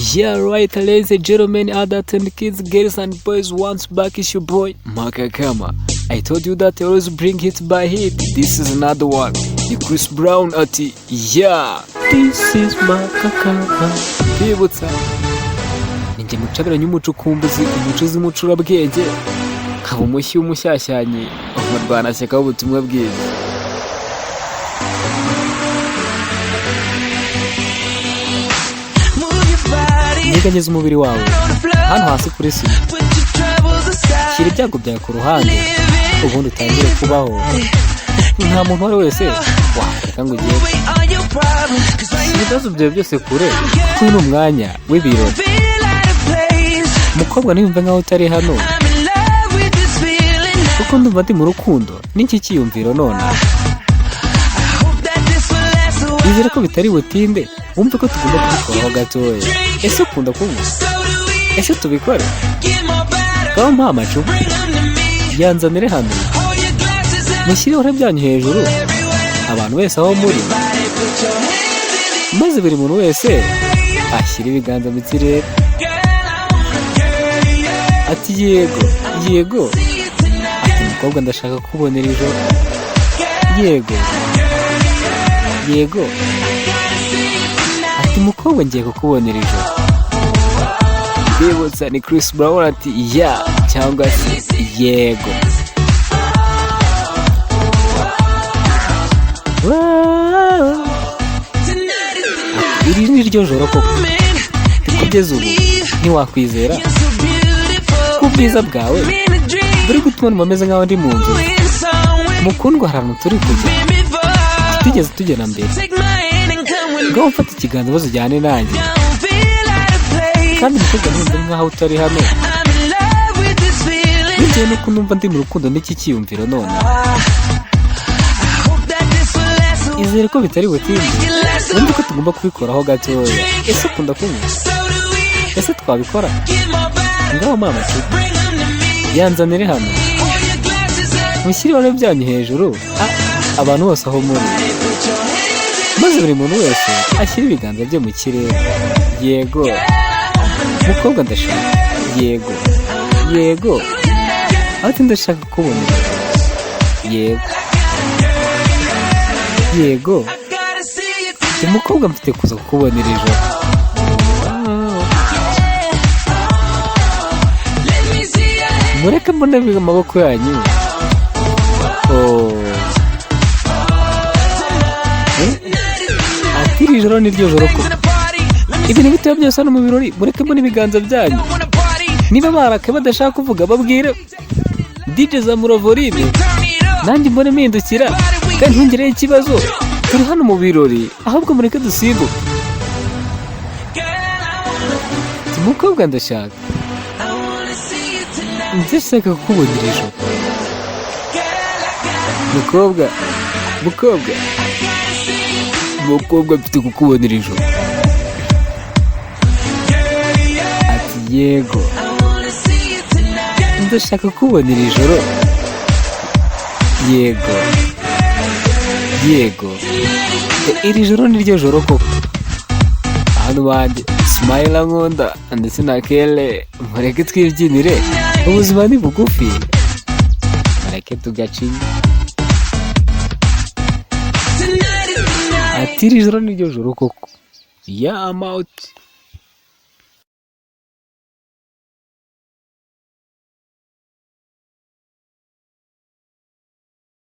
Yeah, right, ladies and gentlemen, adults and kids, girls and boys, once back is your boy, Makakama. I told you that I always bring hit by hit. This is another one. Ni Chris Brown ati, yeah! This is Makakama. Kwibutsa, ninjye mucabiranye umucukumbuzi, umucuzi w'umucurabwenge, nkaba umushyi w'umushyashyanyi, umurwanashyaka w'ubutumwa bwiza. Move your body Nyeganyeza umubiri wawe, on the floor. hano hasi kuri sima. Put your troubles aside. Shyira ibyago byawe ku ruhande, Live ubundi utangire kubaho. Nta muntu uwo ari we wese wakureka ngo ugende. away all your problems. 'Cause right now Ibibazo byawe byose kure, kuko uyu ni umwanya w'ibirori. I feel out of place. Umukobwa ntiyumve nkaho utari hano, I'm in love with this feeling now. kuko ndumva ndi mu rukundo n'iki cyiyumviro nonaha. I hope that this will last a while. Izere ko bitari butinde, wumve ko tugomba kubikoraho gatoya. Ese ukunda kunywa? So do we. Ese tubikore? Get more bottles. Ngaho mpa amacupa, Bring 'em to me. yanzanire hano, Hold your glasses up mushyire ibirahuri byanyu hejuru, everywhere. abantu bese aho muri, Everybody put your hands in the maze buri muntu wese ashyire ibiganza mu kirere. Girl, I wanna girl, yeah. Ati yego, yego. See you tonight. Ati mukobwa ndashaka kukubonera ijoro. Yego, yego. Ati mukobwa ngiye kukubonera ijoro. Ndibutsa ni Chris Brown ati ya cyangwa se yego. Wow. Tonight is the Iri ni ryo joro koko. moment. Kugeza ubu ntiwakwizera You're so beautiful. ko ubwiza bwawe I'm in a dream. buri gutuma numva meze nkaho ndi mu nzozi. In somewhere Mukundwa hari ahantu turi kujya been before. tutigeze tugera mbere. Take my hand and come with me. Ngaho mfata ikiganza maze ujyane nanjye. Don't feel out of place. Kandi mukobwa ntumve nkaho utari hano. I'm in love with this feeling. Bitewe n'uko numva ndi mu rukundo n'iki cyiyumviro none. I hope that this will last a while. Izere ko bitari butinde, Make it last a wumve ko while. tugomba kubikoraho gatoya. Ese ukunda kunywa? So do we. Ese twabikora? Get more bottles. Ngaho mpa amacupa, Bring 'em to me. yanzanire hano, Hold your glasses up. mushyire ibirahuri byanyu hejuru, abantu bose aho muri, Put your hands in maze buri muntu wese ashyire ibiganza bye mu kirere. Yego, mukobwa ndashaka. Yego, yego. Ati ndashaka kukubonera. Yego, yego. I gotta see you Ati mukobwa mfite kuza kukubonera ijoro. Let me see your hands. Mureke mbone amaboko yanyu. Oh. Eh? Ati iri joro ni ryo joro koko. In the party. Let me Ibintu bitoya byose hano mu birori, mureke mbone ibiganza byanyu. I wanna party. Niba barakaye badashaka kuvuga babwire DJ zamura volume, Turn it up. nanjye mbone mpindukira kandi ntungireho ikibazo. Turi hano mu birori, ahubwo mureke dusimbuke. Girl, I wanna, Ati mukobwa ndashaka, I wanna see you tonight. ndashaka kukubonera ijoro. Girl, I gotta, Mukobwa, mukobwa, mukobwa mfite kukubonera ijoro. Ati yego, I wanna see you tonight. ndashaka kukubonera ijoro. Yego, yego. Iri joro ni ryo joro koko. Hano banjye Smayila nkunda ndetse na Kele, mureke twibyinire, ubuzima ni bugufi, mureke tugacinya. Tonight is the night. Ati iri joro ni ryo joro koko. Yeah, I'm out.